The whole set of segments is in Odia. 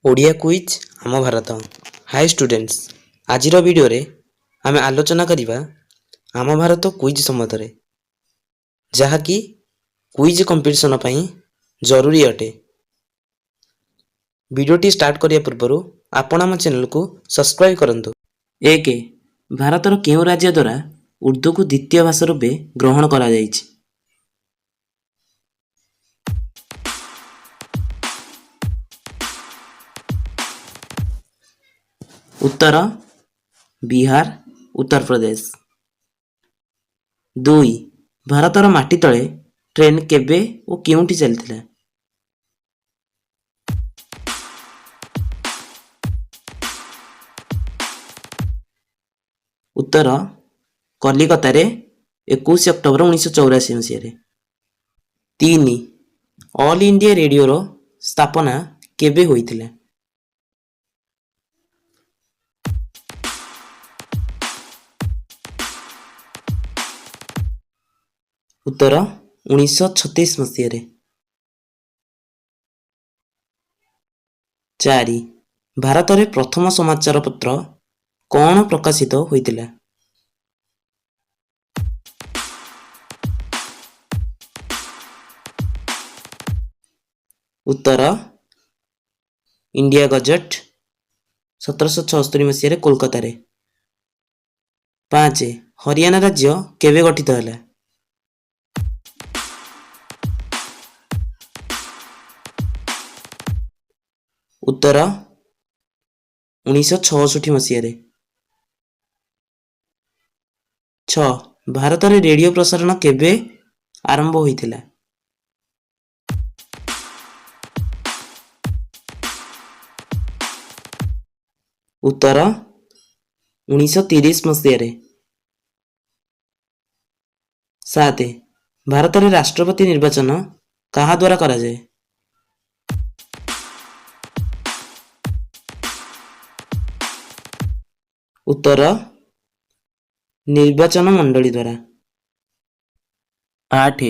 ଓଡ଼ିଆ କୁଇଜ୍ ଆମ ଭାରତ। ହାଇ ଷ୍ଟୁଡେଣ୍ଟସ୍, ଆଜିର ଭିଡ଼ିଓରେ ଆମେ ଆଲୋଚନା କରିବା ଆମ ଭାରତ କୁଇଜ୍ ସମ୍ବନ୍ଧରେ, ଯାହାକି କୁଇଜ୍ କମ୍ପିଟିସନ୍ ପାଇଁ ଜରୁରୀ ଅଟେ। ଭିଡ଼ିଓଟି ଷ୍ଟାର୍ଟ କରିବା ପୂର୍ବରୁ ଆପଣ ଆମ ଚ୍ୟାନେଲକୁ ସବସ୍କ୍ରାଇବ୍ କରନ୍ତୁ। 1, ଭାରତର କେଉଁ ରାଜ୍ୟ ଦ୍ୱାରା ଉର୍ଦ୍ଦୁକୁ ଦ୍ୱିତୀୟ ଭାଷା ରୂପେ ଗ୍ରହଣ କରାଯାଇଛି? ଉତ୍ତର ବିହାର, ଉତ୍ତରପ୍ରଦେଶ। 2, ଭାରତର ମାଟି ତଳେ ଟ୍ରେନ୍ କେବେ ଓ କେଉଁଠି ଚାଲିଥିଲା? ଉତ୍ତର କଲିକତାରେ 21 ଅକ୍ଟୋବର 1984 ମସିହାରେ। 3, ଅଲ୍ ଇଣ୍ଡିଆ ରେଡ଼ିଓର ସ୍ଥାପନା କେବେ ହୋଇଥିଲା? ଉତ୍ତର 1936 ମସିହାରେ। 4, ଭାରତରେ ପ୍ରଥମ ସମାଚାରପତ୍ର କ'ଣ ପ୍ରକାଶିତ ହୋଇଥିଲା? ଉତ୍ତର ଇଣ୍ଡିଆ ଗଜେଟ୍, 1776 ମସିହାରେ କୋଲକାତାରେ। 5, ହରିୟାଣା ରାଜ୍ୟ କେବେ ଗଠିତ ହେଲା? ଉତ୍ତର 1966 ମସିହାରେ। 6, ଭାରତରେ ରେଡ଼ିଓ ପ୍ରସାରଣ କେବେ ଆରମ୍ଭ ହୋଇଥିଲା? ଉତ୍ତର 1930 ମସିହାରେ। 7, ଭାରତରେ ରାଷ୍ଟ୍ରପତି ନିର୍ବାଚନ କାହା ଦ୍ୱାରା କରାଯାଏ? ଉତ୍ତର ନିର୍ବାଚନ ମଣ୍ଡଳୀ ଦ୍ୱାରା। 8,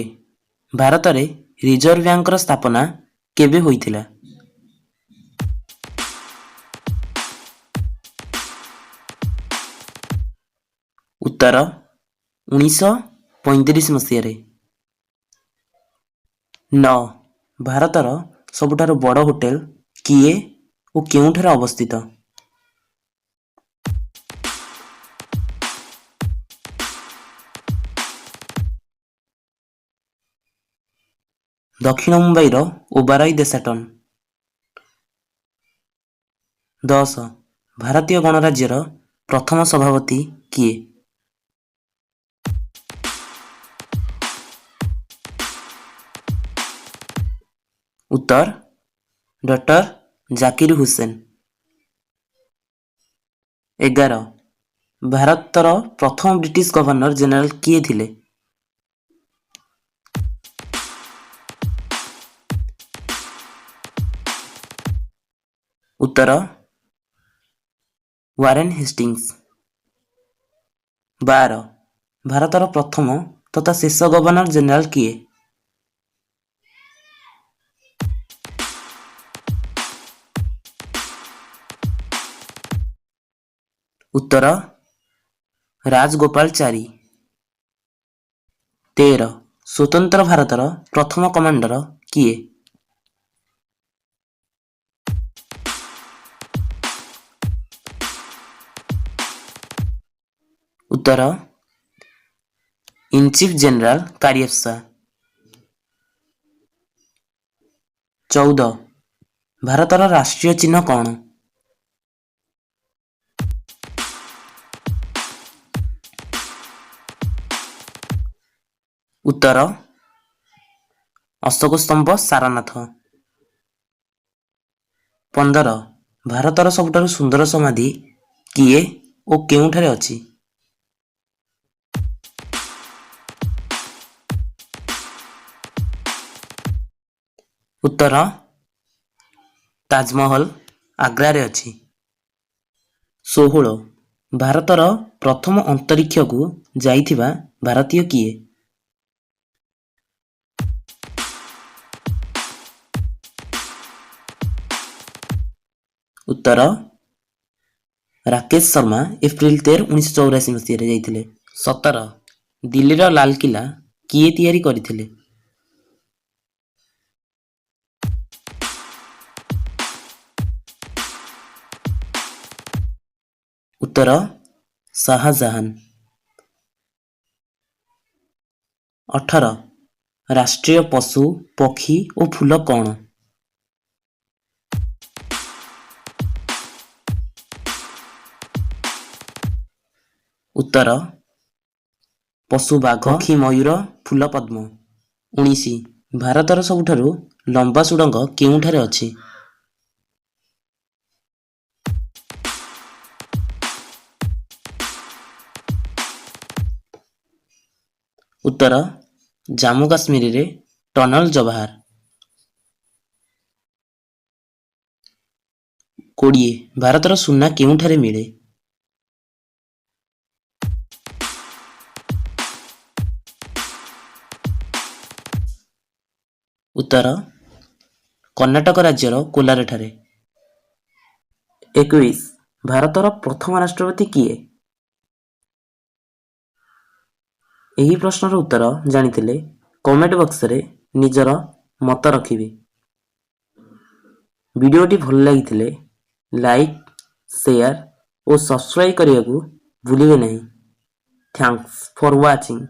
ଭାରତରେ ରିଜର୍ଭ ବ୍ୟାଙ୍କର ସ୍ଥାପନା କେବେ ହୋଇଥିଲା? ଉତ୍ତର 1935 ମସିହାରେ। 9, ଭାରତର ସବୁଠାରୁ ବଡ଼ ହୋଟେଲ କିଏ ଓ କେଉଁଠାରେ ଅବସ୍ଥିତ? ଦକ୍ଷିଣ ମୁମ୍ବାଇର ଓବାରୟ ଦେଶାଟନ। 10, ଭାରତୀୟ ଗଣରାଜ୍ୟର ପ୍ରଥମ ସଭାପତି କିଏ? ଉତ୍ତର ଡକ୍ଟର ଜାକିର ହୁସେନ। 11, ଭାରତର ପ୍ରଥମ ବ୍ରିଟିଶ ଗଭର୍ଣ୍ଣର ଜେନେରାଲ କିଏ ଥିଲେ? ଉତ୍ତର ୱାରେନ୍ ହେଷ୍ଟିଙ୍ଗସ୍। 12, ଭାରତର ପ୍ରଥମ ତଥା ଶେଷ ଗଭର୍ଣ୍ଣର ଜେନେରାଲ କିଏ? ଉତ୍ତର ରାଜଗୋପାଳଚାରୀ। 13, ସ୍ୱତନ୍ତ୍ର ଭାରତର ପ୍ରଥମ କମାଣ୍ଡର କିଏ? ଉତ୍ତର ଇନ୍ ଚିଫ୍ ଜେନେରାଲ କାରିୟପ୍ପା। 14, ଭାରତର ରାଷ୍ଟ୍ରୀୟ ଚିହ୍ନ କ'ଣ? ଉତ୍ତର ଅଶୋକ ସ୍ତମ୍ଭ, ସାରନାଥ। 15, ଭାରତର ସବୁଠାରୁ ସୁନ୍ଦର ସମାଧି କିଏ ଓ କେଉଁଠାରେ ଅଛି? ଉତ୍ତର ତାଜମହଲ, ଆଗ୍ରାରେ ଅଛି। 16, ଭାରତର ପ୍ରଥମ ଅନ୍ତରୀକ୍ଷକୁ ଯାଇଥିବା ଭାରତୀୟ କିଏ? ଉତ୍ତର, ରାକେଶ ଶର୍ମା ଏପ୍ରିଲ 13, 1984 ମସିହାରେ ଯାଇଥିଲେ। 17, ଦିଲ୍ଲୀର ଲାଲକିଲ୍ଲା କିଏ ତିଆରି କରିଥିଲେ? ଉତ୍ତର, ଶାହାଜାହାନ। 18, ରାଷ୍ଟ୍ରୀୟ ପଶୁ, ପକ୍ଷୀ ଓ ଫୁଲ କ'ଣ? ଉତ୍ତର, ପଶୁ ବାଘ, ପକ୍ଷୀ ମୟୂର, ଫୁଲ ପଦ୍ମ। 19, ଭାରତର ସବୁଠାରୁ ଲମ୍ବା ସୁଡ଼ଙ୍ଗ କେଉଁଠାରେ ଅଛି? ଉତ୍ତର, ଜାମ୍ମୁ କାଶ୍ମୀରରେ ଟନଲ ଜବାହାର। 20, ଭାରତର ସୁନା କେଉଁଠାରେ ମିଳେ? ଉତ୍ତର, କର୍ଣ୍ଣାଟକ ରାଜ୍ୟର କୋଲାରଠାରେ। 21, ଭାରତର ପ୍ରଥମ ରାଷ୍ଟ୍ରପତି କିଏ? ଏହି ପ୍ରଶ୍ନର ଉତ୍ତର ଜାଣିଥିଲେ କମେଣ୍ଟ ବକ୍ସରେ ନିଜର ମତ ରଖିବେ। ଭିଡ଼ିଓଟି ଭଲ ଲାଗିଥିଲେ ଲାଇକ୍, ସେୟାର ଓ ସବସ୍କ୍ରାଇବ୍ କରିବାକୁ ଭୁଲିବେ ନାହିଁ। Thanks for watching.